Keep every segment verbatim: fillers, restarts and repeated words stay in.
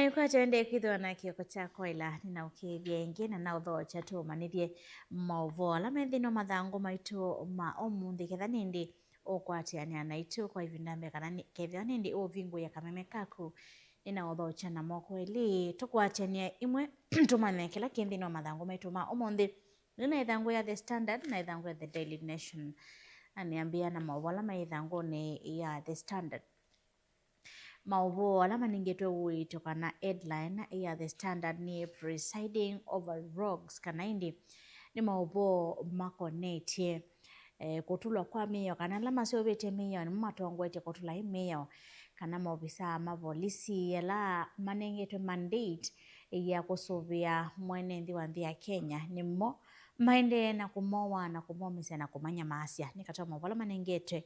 Nĩkwatya wendee kwĩthĩwa na kĩoko kya kwaĩla, nĩnaũkĩĩthya ĩngĩ na naũthokya tũũmanyĩthye maũvoo ala me nthĩnĩ wa mathangũ maitũ ma ũmũnthĩ, ketha nĩndĩ ũkwatĩanĩa naitũ kwa ĩvinda mbee, kana nĩ- kethĩwa nĩndĩ ũũvingũĩa kameme kaku, nĩnaũthokya na moko elĩ, tũkwatĩanĩe imwe tũmanye kĩla kĩ nthĩnĩ wa mathangũ maitũ ma ũmũnthĩ. Nĩ na ĩthangũ ya The Standard na ĩthangũ ya The Daily Nation. Na nĩambĩĩa na maũvoo ala me ĩthangũnĩ ya The Standard. Maũvoo ala manengetwe ũito kana headline ya The Standard nĩ Presiding Over Rogues, kana ĩndĩ nĩ maũvoo makonetye, eh, kũtũlwa kwa mĩao, kana ala maseũvĩtye mĩao nĩmo matongoetye kũtũla ĩ mĩao, kana maovisaa ma volisi ala manengetwe mandate ya kũsũvĩa mwene nthĩ wa nthĩ ya Kenya nĩmo maendee na kũmoa na kũmomĩsya na kũmanyamaasya. Nĩ katĩ wa maũvoo ala manengetwe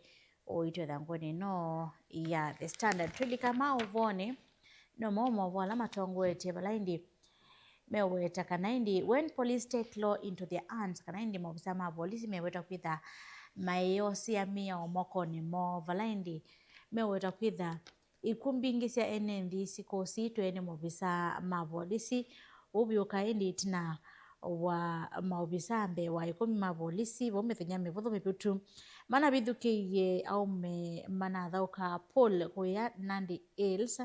ũito ĩthangũnĩ ĩno ya The Standard. Twĩlika maũvoonĩ, no mo maũvoo ala matongoetye vala ĩndĩ meweta kana ĩndĩ when police take law into their hands, kana ĩndĩ maovisaa ma volisi meweta kwĩtha mayosea mĩao mokonĩ moo, vala ĩndĩ meweta kwĩtha ikw'ũ mbingĩ sya ene nthĩ sikũsitwe nĩ maovisaa ma volisi. Ũu vyũka ĩndĩ ĩtina wa maovisaa mbee wa ĩkũmi ma volisi vau mĩthenya mĩvũthũ mĩvĩtu manavithũkĩie aũme manathaũka pool kũya Nandi Hills,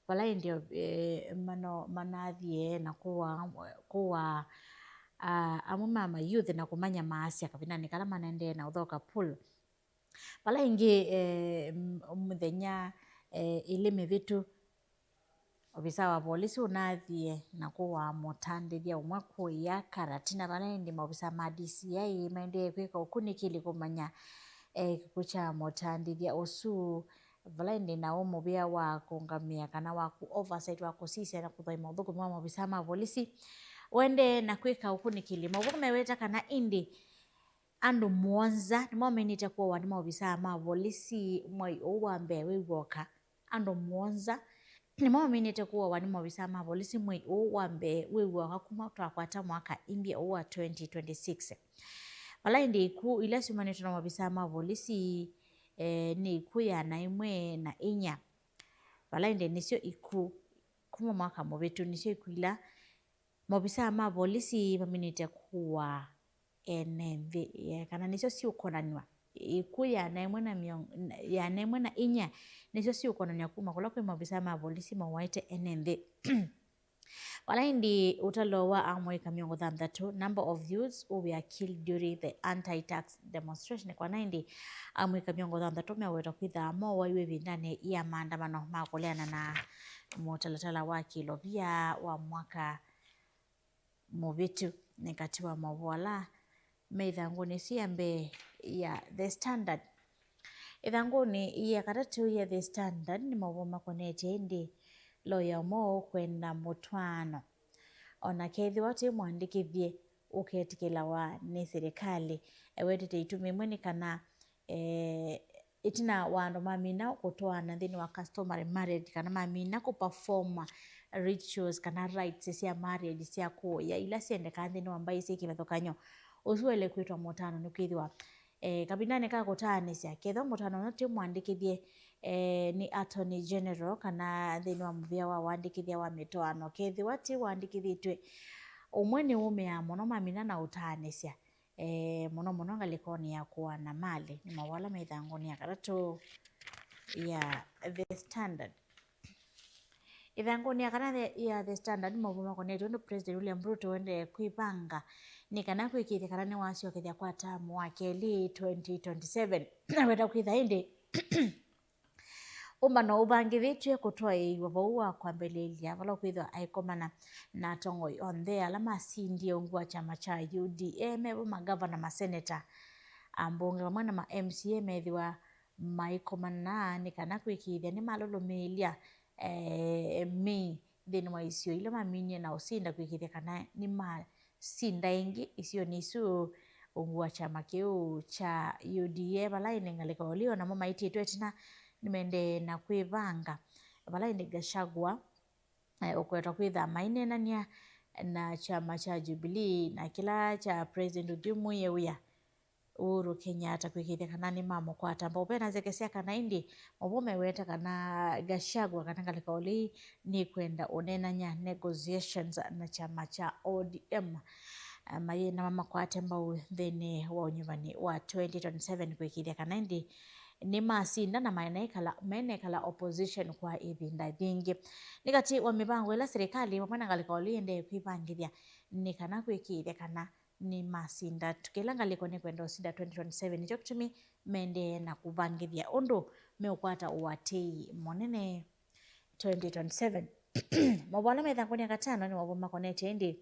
vala ĩndĩ, eh, mano- manathie na kũaa, kũaa, ah, amwe ma mayouth na kũmanyamaasya kavindanĩ kala manaendee na ũthaũka pool. Vala ĩngĩ, eh, m- mĩthenya, eh, ĩlĩ mĩvĩtu, ovisaa wa volisi ũnathie na kũaa mũtandĩthya ũmwe kũya Karatina, vala ĩndĩ maovisaa ma D C I maendee kwĩka ũkunĩkĩli kũmanya, eh, kĩkw'ũ kya mũtandĩthya ũsu, vala ĩndĩ naũ mũvĩa wa kũũngamĩa kana wa kũ oversight wa kũsisya na kũthaima ũthũkũmi wa maovisaa ma volisi ũendee na kwĩka ũkunĩkĩli. Maũvoo meweta kana ĩndĩ andũ mũonza nĩmo mainĩte kũawa nĩ maovisaa ma volisi mwei ũũ wa mbee wĩ w'oka. Andũ mũonza nĩmo mainĩte kũawa nĩ maovisaa ma volisi mwei ũũ wa mbee wĩ w'oka kuma twakwata mwaka imbye ũũ wa twenty twenty-six. Vala ĩndĩ ikw'ũ ila syumanĩtwe na maovisaa ma volisi, eh, nĩ ikw'ũ ĩana ĩmwe na inya. Vala ĩndĩ nĩsyo ikw'ũ kuma mwaka mũvĩtu, nĩsyo ikw'ũ ila maovisaa ma volisi maminĩte kũaa ene nthĩ, eh, kana nĩsyo siũkonanw'a. Ikw'ũ ĩana ĩmwe na mĩongo, ĩana ĩmwe na inya nĩsyo siũkonanw'a kuma kũla kwĩ maovisaa ma volisi maũaĩte ene nthĩ. Vala ĩndĩ ũtalo wa amũika mĩongo thanthatũ, number of youths who were killed during the anti-tax demonstration, kana ĩndĩ amũika mĩongo thanthatũ mewetwa kwĩtha mowaiwe ĩvindanĩ ya maandamano ma kũleana na mũtalatala wa kĩlovia wa mwaka mũvĩtu. Nĩ katĩ wa maũvoo ala me ĩthangũnĩ ĩsu ya mbee ya The Standard. Ĩthangũnĩ ya katatũ ya The Standard nĩ maũvoo makonetye ĩndĩ loya ũmwe ũkwenda mũtwaano. O na kethĩwa ti mwandĩkĩthye, ũketĩkĩlawa nĩ silikalĩ. Ewetete itumi imwe nĩ kana, eh, ĩtina wa andũ mamina kũtwaana nthĩnĩ wa customary marriage, kana mamina kũ perform rituals kana rites sya marriage sya kũũya ila syendekaa nthĩnĩ wa mbaĩ syĩ kĩvathũkany'o, ũsu waĩle kwĩtwa mũtano, nĩkwĩthĩwa, eh, kavindanĩ ka kũtaanĩsya, kethĩwa mũtano ũno ti mwandĩkĩthye, eh, nĩ Attorney General kana nthĩnĩ wa mũvĩa wa wandĩkĩthya wa mĩtwaano, kethĩwa ti wandĩkĩthĩtw'e, ũmwe nĩũũmĩaa mũno mamina na ũtaanĩsya, eh, mũno mũno ngalĩkonĩ ya kũaana malĩ. Nĩ maũvoo ala me ĩthangũnĩ ya katatũ ya The Standard. Ĩthangũnĩ ya kana the- ya The Standard, maũvoo makonetye ũndũ President William Ruto ũendee kwĩvanga nĩ kana kwĩkĩĩthya kana nĩwasyokethya kwa tamu wa kelĩ twenty twenty-seven. Aweta kwĩtha ĩndĩ ũmbano ũvangĩthĩtw'e kũtwaĩĩw'a vau wa kwambĩlĩĩlya, vala ũkwĩthĩwa aikomana na atongoi onthe ala masindie ungu wa kyama kya U D A, me vo magavana, maseneta, ambunge vamwe na ma M C A methĩwa maikomana nĩ kana kwĩkĩĩthya nĩmalũlũmĩĩlya, eh, mĩ nthĩnĩ wa isio ila maminie na ũsinda, kwĩkĩĩthya kana nĩmasinda ĩngĩ isionĩ isu ungu wa kyama kĩu kya U D A, vala ĩndĩ ngalĩko ĩlĩ o namo maitĩtwe ĩtina nĩmaendee na kwĩvanga, vala ĩndĩ Gachagua, eh, ũkwetwa kwĩtha maineenany'a na kyama kya Jubilee na kĩla kya President ũthyũmũĩe wĩa. Uhuru Kenyatta kwĩkĩĩthya kana nĩmamũkwata mbau. Ve na nzeke sya kana ĩndĩ maũvoo meweta kana Gachagua kana ngalĩko ĩĩ nĩkwenda ũneenany'a, negotiations, na kyama kya O D M, eh, mayĩna mamakwate mbau nthĩnĩ wa ũnyuvani wa twenty twenty-seven kwĩkĩĩthya kana ĩndĩ nĩmasinda na menekala, menekala opposition kwa ĩvinda yĩngĩ. Nĩ katĩ wa mĩvango ĩla silikalĩ vamwe na ngalĩko ĩĩ ĩendee kwĩvangĩthya nĩ kana kwĩkĩĩthya kana nĩmasinda. Kĩla ngalĩko nĩkwenda ũsinda twenty twenty-seven, nĩkyo kĩtumi mendee na kũvangĩthya ũndũ meũkwata ũatĩĩi mũnene twenty twenty-seven. Maũvoo ala me ĩthangũnĩ ya katano nĩ maũvoo makonetye ĩndĩ,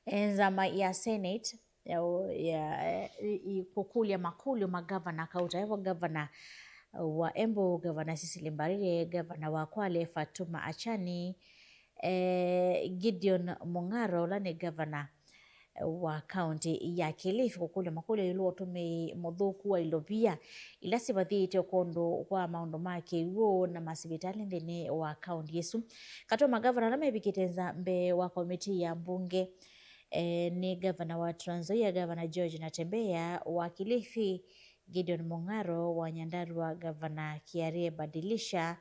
eh, nzama ya Senate ya, ya, eh, i- kũkũlya makũlyo magavana. Kauta evo gavana wa Embu, gavana Cecily Mbarire, gavana wa Kwale Fatuma Achani, eh, Gideon Mung'aro, ũla nĩ gavana wa kaunti ya Kilifi, kũkũlya makũlyo ĩũlũ wa ũtũmĩi mũthũku wa ilovia ila sivathĩĩtwe kwondũ kwa maũndũ ma kĩw'ũ na masivitalĩ nthĩnĩ wa kaunti ĩsu. Katĩ wa magavana ala mevikĩte nza mbee wa komitii ya mbunge, eh, nĩ gavana wa Trans Nzoia, gavana George Natembeya, wa Kilifi, Gideon Mung'aro, wa Nyandarua, gavana Kiarie Badilisha,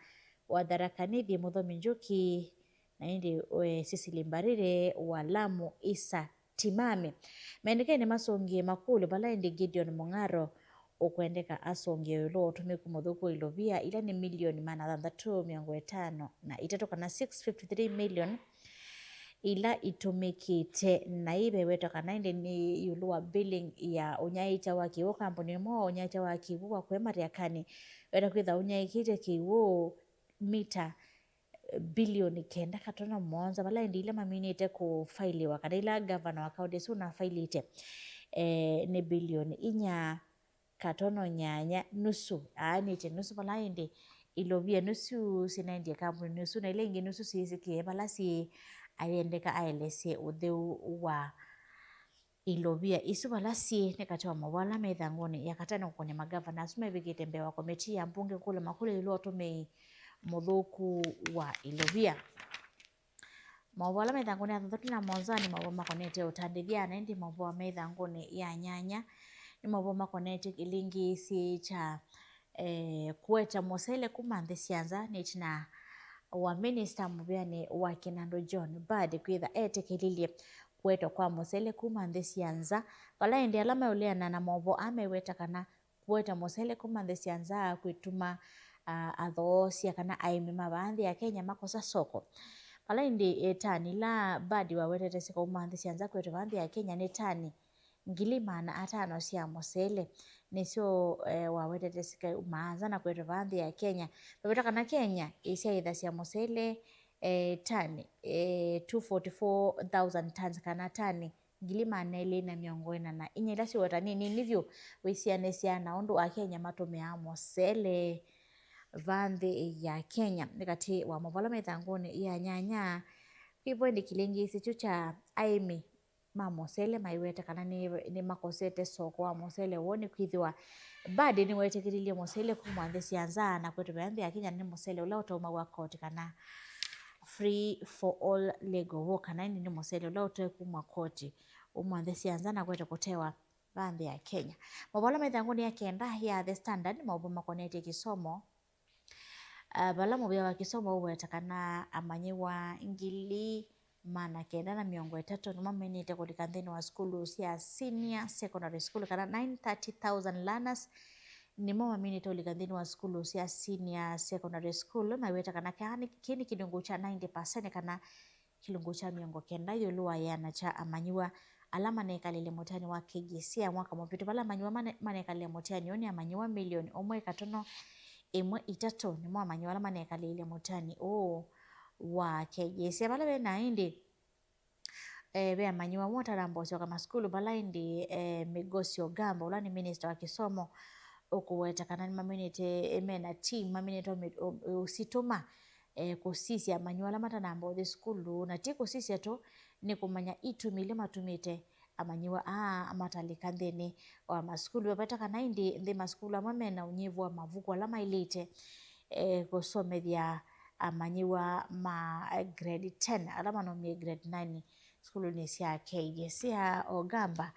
wa Tharaka Nithi, Muthomi Njuki, na ĩndĩ, eh, Cecily Mbarire, wa Lamu, Isa Timami. Maendekee nĩmasũngĩe makũlyo vala ĩndĩ Gideon Mung'aro ũkwendeka asũngĩe ĩũlũ wa ũtũmĩku mũthũku wa ilovia ila nĩ milioni maana thanthatũ mĩongo ĩtano na itatũ, kana six fifty-three million, ila itũmĩkĩte. Na ii vewetwa kana ĩndĩ nĩ ĩũlũ wa billing ya ũnyaĩĩkya wa kĩw'ũ. Kambuni ũmwe wa ũnyaĩĩkya wa kĩw'ũ wa kũema Lyakanĩ weta kwĩtha ũnyaĩĩkĩte kĩw'ũ mita bilioni kenda katono mũonza, vala ĩndĩ ila maminĩte kũfailiwa, kana ila gavana wa kaunti ĩsu ũnafailĩte, eh, nĩ bilioni inya katono nyanya nusu, aanĩte nusu, vala ĩndĩ ilovia nusu sinaendie kambuni nusu, na ila ingĩ nusu syĩsĩkĩe vala syĩ ayendeka aelesye ũtheu wa ilovia isu vala syĩ. Nĩ katĩ wa maũvoo ala me ĩthangũnĩ ya katano kũkũnĩa magavana asu mevikĩte mbee wa komitii ya mbunge kũkũlya makũlyo ĩũlũ wa ũtũmĩi mũthũku wa ilovia. Maũvoo ala me ĩthangũnĩ ya thanthatũ na mũonza nĩ maũvoo makonetye ũtandĩthya, na ĩndĩ maũvoo me ĩthangũnĩ ya nyanya nĩ maũvoo makonetye kĩlingĩĩsĩ kya, eh, kũete mũsele kuma nthĩ sya nza nĩ ĩtina wa minista mũvĩanĩ wa kĩnandũ John Mbadi kwĩtha etĩkĩlilye kũetwa kwa mũsele kuma nthĩ sya nza, vala ĩndĩ ala meũleana na maũvoo aa meweta kana kũeta mũsele kuma nthĩ sya nza kwĩtuma, ah, athoosya kana aĩmi ma vaa nthĩ ya Kenya makosa soko. Vala ĩndĩ, eh, tani ila Mbadi wawetete sikauma nthĩ sya nza kwĩtwa vaa nthĩ ya Kenya nĩ tani ngili maana atano sya mũsele nĩsyo, eh, wawetete sikaumaa nza na kwĩtwa vaa nthĩ ya Kenya. Vaweta kana Kenya ĩsyaĩthasya mũsele, eh, tani, eh, two forty-four thousand tons, kana tani ngili maana elĩ na mĩongo ĩna na inya ila syĩweta nĩ nini vyũ wĩsianĩsya na ũndũ Akenya matũmĩaa mũsele vaa nthĩ ya Kenya. Nĩ katĩ wa maũvoo ala me ĩthangũnĩ ya nyanya, kwĩ vo ĩndĩ kĩlingĩĩsĩ kyu kya aĩmi ma mũsele maiweta kana nĩ, nĩmakosete soko wa mũsele woo, nĩkwĩthĩwa Mbadi nĩwetĩkĩlilye mũsele kuma nthĩ sya nza na kwĩtũmĩa nthĩ ya Kenya nĩ mũsele ũla ũtaumaw'a koti kana free for all legal work, kana ĩndĩ nĩ mũsele ũla ũtekumwa koti uma nthĩ sya nza na kwete kũtewa vaa nthĩ ya Kenya. Maũvoo ala me ĩthangũnĩ ya kenda ya The Standard, maũvoo makonetye kĩsomo. Ah, vala mũvĩa wa kĩsomo ũweta kana amanyĩw'a ngili maana kenda na mĩongo ĩtatũ nĩmo maminĩte kũlika nthĩnĩ wa sukulu sya senior secondary school, kana nine thirty thousand learners nĩmo maminĩte kũlika nthĩnĩ wa sukulu sya senior secondary school, maiweta kana kĩĩ nĩ, kĩĩ nĩ kĩlungu kya ninety percent, kana kĩlungu kya mĩongo kenda ĩũlũ wa ĩana kya amanyĩw'a ala manekalĩle mũtiani wa K J S E A mwaka mũvĩtu. Vala amanyĩw'a mane-, manekalĩle mũtiani ũũ nĩ amanyĩw'a milioni ũmwe katono ĩmwe itatũ nĩmo amanyĩw'a ala manekalĩle mũtiani ũũ wa K J S E A. Vala ve na ĩndĩ, eh, ve amanyĩw'a amwe ũtanamba ũsyoka masukulu, vala ĩndĩ, eh, Migosi Ogamba, ũla nĩ minista wa kĩsomo, ũkũweta kana nĩmaminĩte, eh, mena team maminĩte ũmi-, ũ-, ũsitũma, eh, kũsisya amanyĩw'a ala matanamba ũthi sukulu, na ti kũsisya tũ, nĩ kũmanya itumi ila matumĩte amanyĩw'a aa matalika nthĩnĩ wa masukulu. Vaveta kana ĩndĩ nthĩ masukulu amwe mena ũnyivu wa mavuku ala maĩlĩte, eh, kũsomethya amanyĩw'a ma, eh, grade ten ala manaumie grade nine sukulunĩ sya K J S E A. Ogamba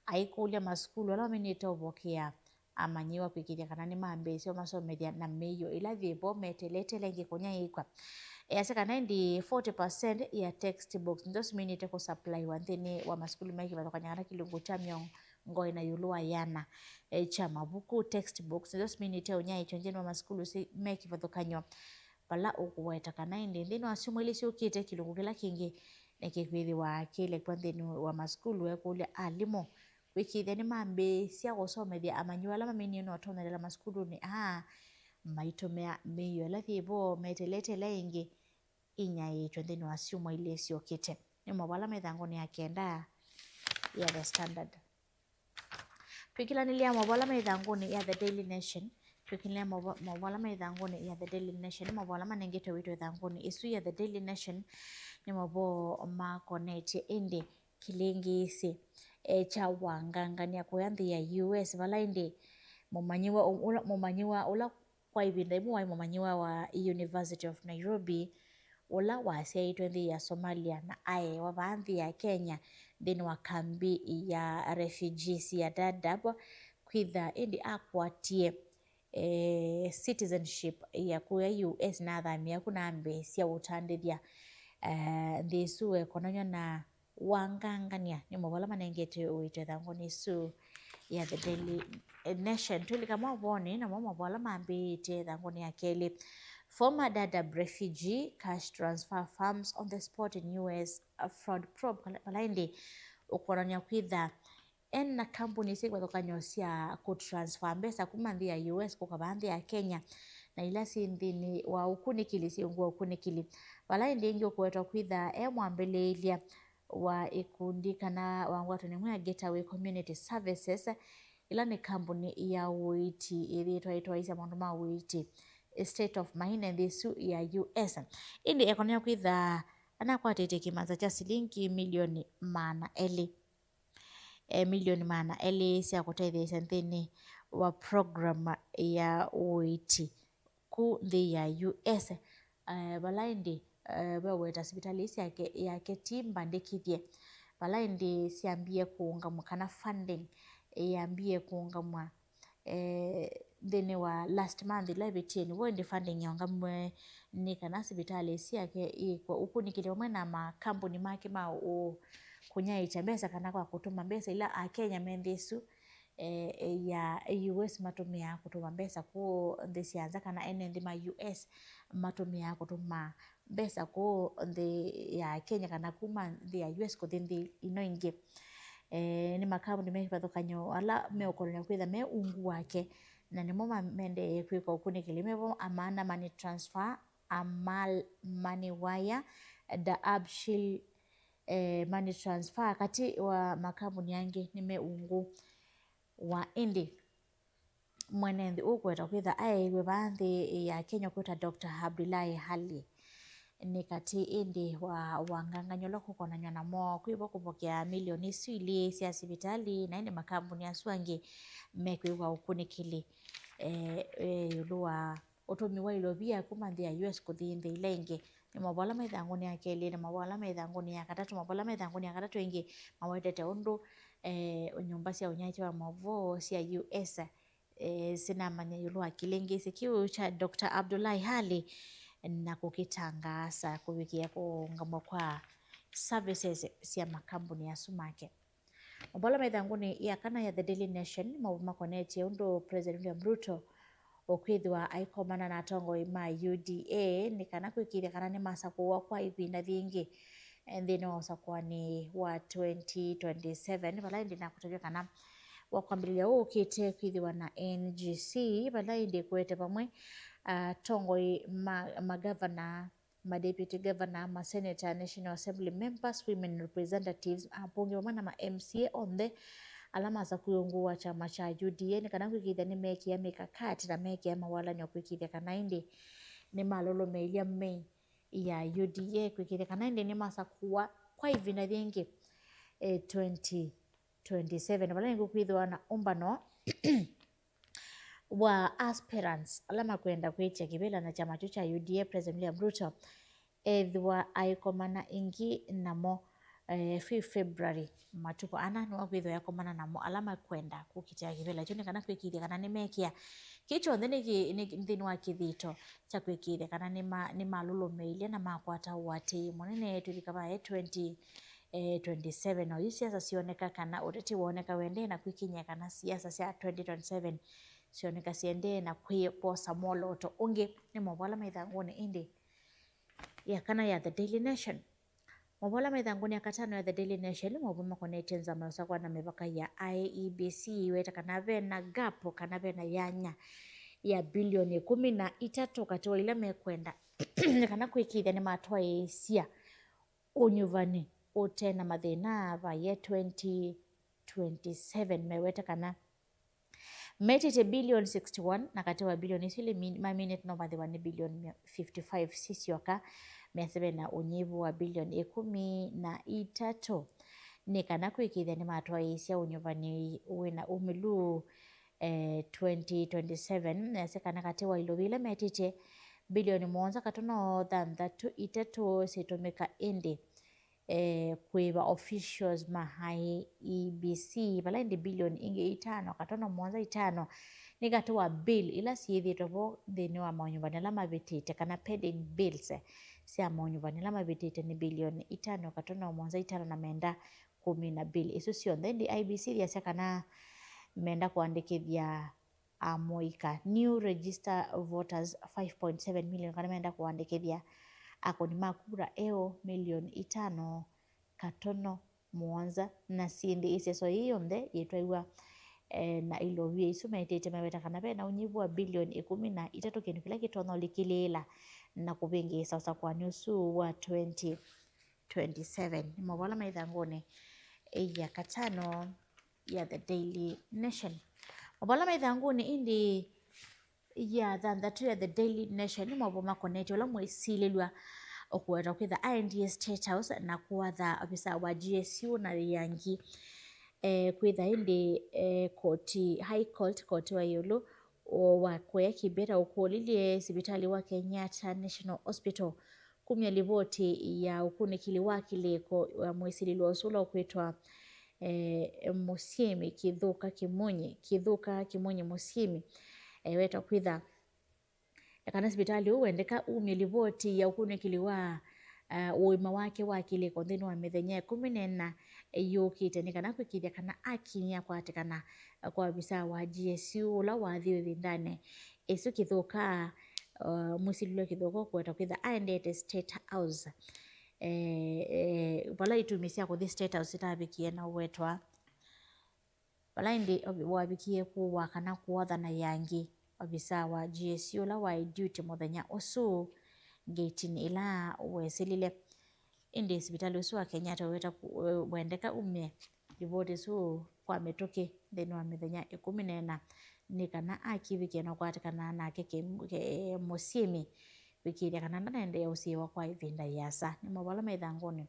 Aikũlya masukulu ala mamenyete ũvokea amanyĩw'a kwĩkĩĩthya kana nĩmambĩĩsya ũmasomethya na mĩio ĩla yĩ vo meteelete ĩla ĩngĩ kũnyaĩĩkw'a. Easya kana ĩndĩ forty percent ya textbooks nĩsyo siminĩte kũsupplywa nthĩnĩ wa masukulu me kĩvathũkany'o kana kĩlungu kya mĩongo ĩna ĩũlũ wa ĩana, eh, kya mavuku, textbooks nĩsyo siminĩte ũnyaĩĩkyo nthĩnĩ wa masukulu si-, me kĩvathũkany'o, vala ũkũweta kana ĩndĩ nthĩnĩ wa syumwa ilĩ syũkĩte kĩlungu kĩla kĩngĩ nĩkĩkwĩthĩwa kĩilekwa nthĩnĩ wa masukulu, ekũlya alimũ kwĩkĩĩthya nĩmambĩĩsya kũsomethya amanyĩw'a ala maminie na ũtonyelela masukulunĩ aa maitũmĩa mĩio ĩla yĩ vo meteelete ĩla ĩngĩ inyaĩĩtw'e nthĩnĩ wa syumwa ilĩ syũkĩte. Nĩ maũvoo ala me ĩthangũnĩ ya kenda ya The Standard. Twĩkĩlanĩlya maũvoo ala me ĩthangũnĩ ya The Daily Nation, twĩkĩlanĩlya maũvoo maũvoo ala me ĩthangũnĩ ya The Daily Nation, nĩ maũvoo ala manengetwe wĩto ĩthangũnĩ ĩsu ya The Daily Nation, nĩ maũvoo makonetye ĩndĩ kĩlĩngĩĩsĩ, eh, kya wangangany'a kũya nthĩ ya U S, vala ĩndĩ mũmanyĩw'a ũ-, ũla, mũmanyĩw'a ũla kwa ĩvinda yĩmwe waĩ mũmanyĩw'a wa University of Nairobi, ũla wasyaĩtwe nthĩ ya Somalia na aewa vaa nthĩ ya Kenya nthĩnĩ wa kambi ya refugees ya Dadaab, kwĩtha ĩndĩ akwatie, eh, citizenship ya kũya U S na athamĩa ku na ambĩĩsya ũtandĩthya, eh, nthĩ ĩsu ekonany'a na wangangany'a. Nĩ maũvoo ala manengetwe ũito ĩthangũnĩ ĩsu ya The Daily Nation. Twĩlika maũvoonĩ, namo maũvoo ala mambĩĩte ĩthangũnĩ ya kelĩ. Former Dadaab refugee cash transfer firms on the spot in U S fraud probe, vala ĩndĩ ũkonany'a kwĩtha ena kambuni sya kĩvathũkany'o sya kũtransfer mbesa kuma nthĩ ya U S kũka vaa nthĩ ya Kenya, na ila syĩ nthĩnĩ wa ũkunĩkĩli, syĩ ungu wa ũkunĩkĩli. Vala ĩndĩ ĩngĩ ũkũwetwa kwĩtha e mwambĩlĩĩlya wa ĩkundi kana wa ngwatanĩo ĩmwe ya Gateway Community Services, ĩla nĩ kambuni ya ũiiti ĩthĩĩtwe ĩtwaĩĩsya maũndũ ma ũiiti, State of Maine, nthĩ ĩsu ya U S. Ĩndĩ ekonany'a kwĩtha anakwatĩtye kĩmanza kya silingi milioni maana elĩ, eh, milioni maana elĩ sya kũtetheesya nthĩnĩ wa program ya ũiiti ku nthĩ ya U S, eh, vala ĩndĩ, eh, veweta sivitalĩ syake, yake ti mbandĩkĩthye, vala ĩndĩ syambie kũũngamw'a kana funding yambie kũũngamw'a, eh, nthĩnĩ wa last month ĩla ĩvĩtie. Nĩvo ĩndĩ funding yaũngamiwe nĩ kana sivitalĩ syake ĩĩkwe ũkunĩkĩli vamwe na makambuni make ma ũ-, kũnyaĩĩkya mbesa kana kwa kũtũma mbesa ila Akenya me nthĩ ĩsu, eh, ya U S matũmĩaa kũtũma mbesa kũũ nthĩ sya nza, kana ene nthĩ ma U S matũmĩaa kũtũma mbesa kũũ nthĩ ya Kenya kana kuma nthĩ ya U S kũthi nthĩ ino ingĩ. Eh, nĩ makambuni me kĩvathũkany'o ala meũkonany'a kwĩtha me ungu wake, na nĩmo ma-, maendee kwĩka ũkunĩkĩli. Mevo Amana Money Transfer, Amal Money Wire, Dahabshiil, eh, Money Transfer, katĩ wa makambuni angĩ nĩ me ungu wa ĩndĩ. Mwene nthĩ ũkũweta kwĩtha aeiwe vaa nthĩ ya Kenya kwĩtwa Doctor Abdullahi Ali nĩ katĩ ĩndĩ wa wangangany'a ũla kũkonany'a namo kwĩvo kũvokea milioni isu ilĩ sya sivitalĩ, na ĩndĩ makambuni asu angĩ mekwĩw'a ũkunĩkĩli, eh, eh, ĩũlũ wa ũtũmi wa ilovia kuma nthĩ ya U S kũthi nthĩ ila ingĩ. Nĩ maũvoo ala me ĩthangũnĩ ya kelĩ na maũvoo ala me ĩthangũnĩ ya katatũ. Maũvoo ala me ĩthangũnĩ ya katatũ ĩngĩ mawetete ũndũ, eh, nyũmba sya ũnyaĩĩkya wa maũvoo sya U S, eh, sinamanya ĩũlũ wa kĩlĩngĩĩsĩ kĩu kya Doctor Abdullahi Ali na kũkĩtangaasa kũvikĩa kũũngamw'a kwa services sya makambuni asu make. Maũvoo ala me ĩthangũnĩ ya kana ya The Daily Nation, maũvoo makonetye ũndũ President William Ruto ũkwĩthĩwa aikomana na atongoi ma U D A nĩ kana kwĩkĩĩthya kana nĩmasakũwa kwa ĩvinda yĩngĩ, eh, nthĩnĩ wa ũsakũanĩ wa twenty twenty-seven, vala ĩndĩ nakũtavya kana wa kwambĩlĩlya ũũ ũkĩte kwĩthĩwa na N G C, vala ĩndĩ ĩkũete vamwe, ah, atongoi ma magavana, ma deputy governor, ma senator, National Assembly members, women representatives, abunge vamwe na ma M C A onthe ala masakũiwe ungu wa kyama kya U D A nĩ kana kwĩkĩĩthya nĩmekĩa mikakati na mekĩa mawalany'o kwĩkĩĩthya kana ĩndĩ nĩmalũlũmĩĩlya mei ya U D A kwĩkĩĩthya kana ĩndĩ nĩmasakũwa kwa ĩvinda yĩngĩ, eh, twenty twenty-seven, vala ĩngĩ kwĩthĩwa na ũmbano wa aspirants ala makwenda kwĩtya kĩvĩla na kyama kyu kya U D A, President William Ruto ethĩwa aikomana ĩngĩ namo, eh, fifth February, matukũ ana nĩmo kwĩthĩwa yakomana namo ala makwenda kũkitĩa kĩvĩla kyu, nĩ kana kwĩkĩĩthya kana nĩmekĩa kĩ kyonthe nĩ kĩ-, nĩ nthĩnĩ wa kĩthito kya kwĩkĩĩthya kana nĩma-, nĩmalũlũmĩĩlye na makwata ũatĩĩi mũnene twĩvika vaĩ twenty, eh, twenty-seven. Oyu siasa syoneka kana ũteti woneka wendee na kwĩkinyĩa kana siasa sya twenty twenty-seven syoneka syendee na kwĩposa mwolooto ũngĩ. Nĩ maũvoo ala me ĩthangũnĩ ĩndĩ ya kana ya The Daily Nation. Maũvoo ala me ĩthangũnĩ ya katano ya The Daily Nation nĩ maũvoo makonetye nzama ya ũsakũa na mĩvaka ya I E B C, iweta kana ve na gap kana ve na yanya ya bilioni ĩkũmi na itatũ katĩ wa ila mekwenda nĩ kana kwĩkĩĩthya nĩmatwaĩĩsya ũnyuvani ũte na mathĩna vaye twenty twenty-seven. Meweta kana metĩtye bilioni sixty-one, na katĩ wa bilioni isu ilĩ min-, maminĩte no mathĩwa nĩ bilioni fifty-five sisyoka. Measya ve na ũnyivu wa bilioni ĩkũmi na itatũ nĩ kana kwĩkĩĩthya nĩmatwaĩĩsya ũnyuvani wĩna umĩlu, eh, twenty twenty-seven. Measya kana katĩ wa ilovi ila metĩtye, bilioni mũonza katono thanthatũ itatũ syĩtũmĩka ĩndĩ eh, kũĩva officials ma I E B C, vala ĩndĩ bilioni ingĩ itano katono mũonza itano nĩ katĩ wa bill ila syĩthĩĩtwe vo nthĩnĩ wa maũnyuvani ala mavĩtĩte, kana pending bills, eh, sya maũnyuvani ala mavĩtĩte nĩ bilioni itano katono mũonza itano na menda kũmina bill ĩsu syonthe. Ĩndĩ I E B C yasya kana menda kũandĩkĩthya amũika, new register voters five point seven million, kana menda kũandĩkĩthya akũni ma kura eũ milioni itano katono mũonza, na syĩndĩ ĩseso yĩĩ yonthe yĩtwaiwa, eh, na ilovia isu metĩte maweta kana ve na ũnyivu wa bilioni ĩkũmi na itatũ, kĩndũ kĩla kĩtonya ũlikĩlĩĩla na kũvĩngĩĩsa ũsakũani ũsu wa twenty twenty-seven. Nĩ maũvoo ala me ĩthangũnĩ ya katano ya The Daily Nation. Maũvoo ala me ĩthangũnĩ ĩndĩ ya thanthatũ ya The Daily Nation nĩ maũvoo makonetye ũla mwĩsilĩlw'a ũkũweta kwĩtha aendie State House na kũatha ofisa wa G S U na yangi, eh, kwĩtha ĩndĩ, eh, koti, High Court, koti wa ĩũlũ, o wa kũya kĩmbeta ũkũlilye sivitalĩ wa Kenyatta National Hospital kumya livoti ya ũkunĩkĩli wa kĩlĩko wa mwĩsilĩlwa ũsu ũla ũkwĩtwa, eh, Mũsyĩmi Kĩthũka Kĩmunyi, Kĩthũka Kĩmunyi Mũsyĩmi, eh, wetwa kwĩtha kana sivitalĩ ũũ wendeka umye livoti ya ũkunĩkĩli wa, uh, ũima wake wa kĩlĩko nthĩnĩ wa mĩthenya ĩkũmi na ĩna yũkĩte, nĩ kana kwĩkĩĩthya kana akinyia kwatĩkana kwa avisa wa G S U ũla wathi ĩvindanĩ ĩsu Kĩthũka, uh, mwĩsilĩlwa Kĩthũka ũkũweta kwĩtha aendete State House, eh, eh, vala itumi sya kũthi State House itavikie na ũwetwa. Vala ĩndĩ ovi-, wavikie kũwa kana kũothana yangi, ovisa wa G S U ũla waĩ duty mũthenya ũsu ngetinĩ ĩla wesilile. Ĩndĩ sivitalĩ ũsu wa Kenyatta wĩta ku-, we-, wendeka umye livoti ĩsu kwa mĩtũkĩ nthĩnĩ wa mĩthenya ĩkũmi na ĩna nĩ kana akivikĩe na ũkwatĩkana nake kĩ-, kĩ-, mũsyĩmi kwĩkĩĩthya kana ndanaendeea ũsiĩwa kwa ĩvinda yĩasa. Nĩ maũvoo ala me ĩthangũnĩ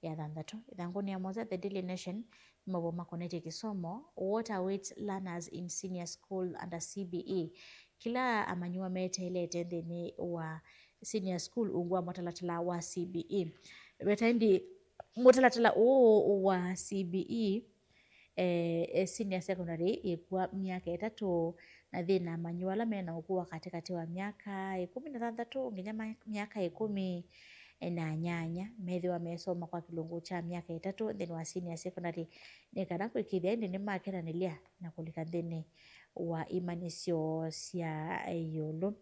ya thanthatũ. Ĩthangũnĩ ya mũonza, The Daily Nation, nĩ maũvoo makonetye kĩsomo, What awaits learners in senior school under C B E. Kĩla amanyĩw'a meteelete nthĩnĩ wa senior school ungu wa mũtalatala wa C B E. Weta ĩndĩ mũtalatala ũũ wa C B E, eh, eh, senior secondary ĩkua myaka ĩtatũ, na yĩna amanyĩw'a ala mena ũkũũ wa katĩkatĩ wa myaka ĩkũmi na thanthatũ nginya ma-, myaka ĩkũmi na nyanya methĩwa mesoma kwa kĩlungu kya myaka ĩtatũ nthĩnĩ wa senior secondary, nĩ kana kwĩkĩĩthya ĩndĩ nĩmakenanĩlya na kũlika nthĩnĩ wa imanyĩsyo sya ĩũlũ.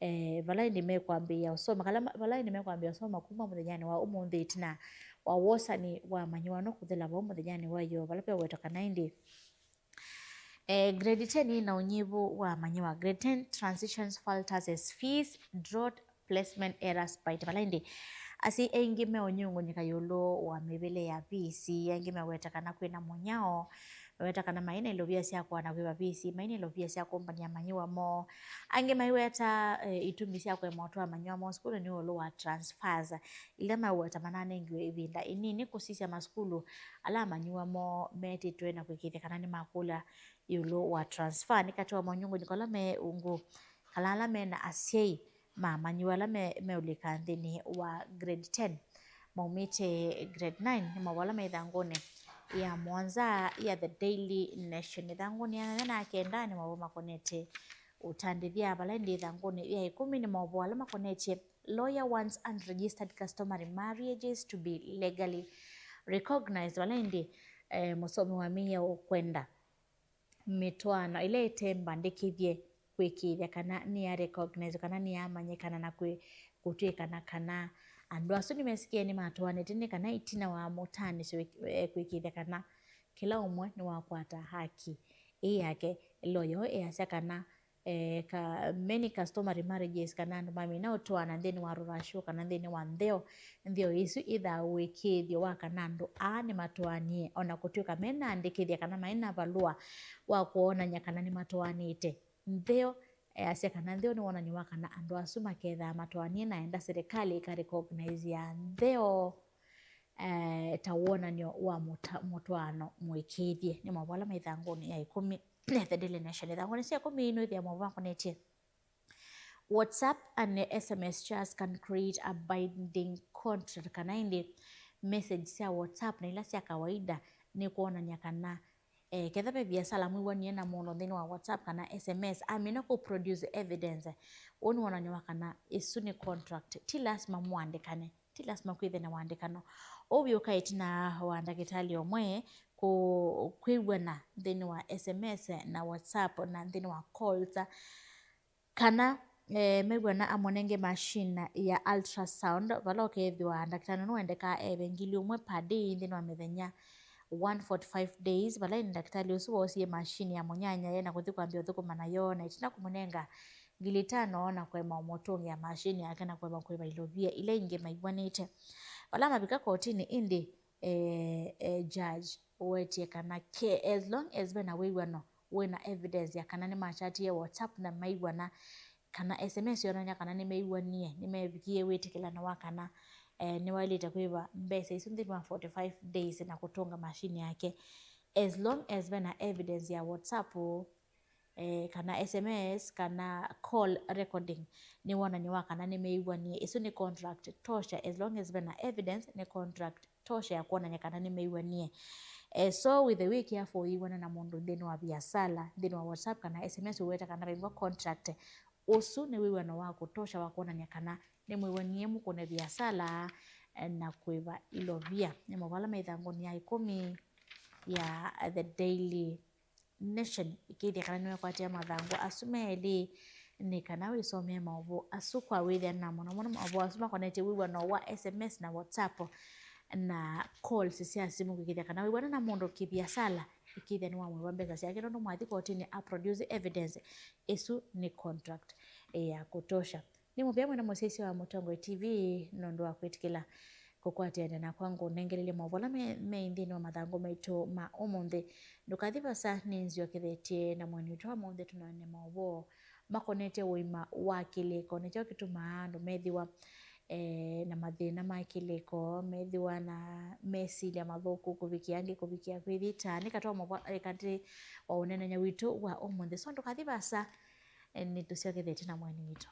Eh, vala ĩndĩ mekwambĩĩa ũsoma, kala ma-, vala ĩndĩ mekwambĩĩa ũsoma kuma mũthenyanĩ wa ũmũnthĩ ĩtina wa wosani wa amanyĩw'a no kũthela vau mũthenyanĩ wa ĩyoo, vala vewetwa kana ĩndĩ, eh, grade ten ĩna ũnyivu wa amanyĩw'a. Grade ten transitions falters as fees, drought, placement errors bite. Vala ĩndĩ asyai aingĩ meũnyungũnyĩka ĩũlũ wa mĩvĩle ya visi. Aingĩ meweta kana kwĩna mũnyao, meweta kana maĩ na ilovia sya kũana kwĩva visi, maĩ na ilovia sya kũmbany'a amanyĩw'a moo. Angĩ maiweta, eh, itumi sya kũema ũtwaa amanyĩw'a moo sukulu nĩ ĩũlũ wa transfers, ila meweta mananengiwe ĩvinda ĩnini kũsisya masukulu ala amanyĩw'a moo metĩtwe na kwĩkĩĩthya kana nĩmakũlya ĩũlũ wa transfer. Nĩ katĩ wa monyũngũnyĩko ala me ungu, kana ala mena asyai ma amanyĩw'a ala me, meũlika nthĩnĩ wa grade ten. maumĩte grade nine, nĩ maũvoo ala me ĩthangũnĩ ya mũonza ya The Daily Nation. Ĩthangũnĩ ya nyanya na kenda nĩ maũvoo makonete ũtandĩthya, vala ĩndĩ ĩthangũnĩ ya ĩkũmi nĩ maũvoo ala makonetye lawyer wants unregistered customary marriages to be legally recognized, vala ĩndĩ eh, mũsomi wa mĩao ũkwenda mĩtwaano ĩla ĩte mbandĩkĩthye kwĩkĩĩthya kana nĩya recognize kana nĩyamanyĩkana na kwĩ-, kũtw'ĩkana kana andũ asu nĩmesikie nĩmatwaanĩte, nĩ kana ĩtina wa mũtaanĩsyo wĩ-, eh, kwĩkĩĩthya kana kĩla ũmwe nĩwakwata haki ĩ yake. Lawyer ũũ easya kana eh, ka, many customary marriages kana andũ mamina ũtwaana nthĩnĩ wa rũracio kana nthĩnĩ wa ntheo. Ntheo isu ithaa ũĩkĩĩthyo wa kana andũ aa nĩmatwaanie, o na kũtw'ĩka menaandĩkĩthya kana maĩ na valũa wa kwonany'a kana nĩmatwaanĩte. Ntheo, easya kana ntheo nĩ wonany'o wa kana andũ asu makethaa matwaanie, na enda serikali ĩka recognize ya ntheo eh, ta wonany'o wa mũta-, mũtwaano mũĩkĩĩthye. Nĩ maũvoo ala me ĩthangũnĩ ya ĩkũmi ya The Daily Nation. Ĩthangũnĩ sya ĩkũmi nĩwĩthĩa maũvoo makonetye WhatsApp and S M S chats can create a binding contract, kana ĩndĩ message sya WhatsApp na ila sya kawaida nĩ kwonany'a kana eh, ketha ve viasala mwĩw'anie na mũndũ nthĩnĩ wa WhatsApp kana S M S, amina kũ produce evidence, ũũ nĩ wonany'o wa kana ĩsu nĩ contract. Ti lasima mũandĩkane, ti lasima kwĩthĩe na wandĩkano. Ũu wĩũka ĩtina wa ndakĩtalĩ ũmwe kũ-, kwĩw'ana nthĩnĩ wa S M S na WhatsApp na nthĩnĩ wa calls, kana eh, mew'ana amũnenge machine ya ultrasound, vala ũkethĩwa ndakĩtalĩ nũendekaa eve ngili ũmwe per day nthĩnĩ wa mĩthenya one forty-five days, vala ĩndĩ ndakĩtalĩ ũsu woosie machine ya mũnyanyae na kũthi kwambĩa ũthũkũma nayo, na ĩtina kũmũnenga ngili itano na kũema ũmũtũngĩa machine yake na kũema kũĩva ilovia ila ingĩ maiw'anĩte. Vala mavika kotinĩ ĩndĩ, eh, eh, judge ũwetie kana ke, as long as ve na wĩw'ano, wĩ na evidence ya kana nĩmachatie WhatsApp na maiw'ana, kana S M S yonany'a kana nĩmeiw'anie, nĩmevikie wĩtĩkĩlano wa kana, eh, nĩwaĩlĩte kwĩva mbesa isu nthĩnĩ wa forty-five days na kũtũnga machine yake. As long as ve na evidence ya WhatsApp, eh, kana S M S, kana call recording, nĩ wonany'o wa kana nĩmeiw'anie. Ĩsu nĩ contract tosha, as long as ve na evidence, nĩ contract tosha ya kwonany'a kana nĩmeiw'anie. Eh, so wĩthĩe wĩ careful ũiw'ana na mũndũ nthĩnĩ wa viasala, nthĩnĩ wa WhatsApp kana S M S ũweta kana vaingwa contract, ũsu nĩ wĩw'ano wa kũtosha wa kwonany'a kana nĩmwĩw'anie mũkũne viasala, eh, na kũĩva ilovia. Nĩ maũvoo ala me ĩthangũnĩ ya ĩkũmi ya The Daily Nation, ĩkĩĩthya kana nĩwekwatĩa mathangũ asu melĩ nĩ kana wĩsomee maũvoo asu kwa wĩthĩana, na mũno mũno maũvoo asu makonetye wĩw'ano wa S M S na WhatsApp na calls sya simũ, kwĩkĩĩthya kana wĩw'ana na mũndũ kĩviasala, ĩkĩĩthya nĩwamwĩwa mbesa syake, nũndũ mwathi kotinĩ a produce evidence, ĩsu nĩ contract ya kũtosha. Nĩ mũvea mwene mũsyaĩĩsya wa Mũtongoi T V nũndũ wa kwĩtĩkĩla kũkwatĩanĩa nakwa ngũnengelelye maũvoo ala me, me nthĩnĩ wa mathangũ maitũ ma ũmũnthĩ. Ndũkathi vasa, nĩnzyokethetye na mũeni witũ wa ũmũnthĩ tũneene maũvoo makonetye ũima wa kĩlĩko, nĩkyo kĩtumaa andũ methĩwa, eh, na mathĩna ma kĩlĩko, methĩwa na mesilya mathũku kũvikĩa angĩ, kũvikĩa kwĩthita. Nĩ katĩ wa maũvoo, eh, katĩ wa ũneenany'a witũ wa ũmũnthĩ. So ndũkathi vasa, eh, nĩtũsyokethetye na mũeni witũ.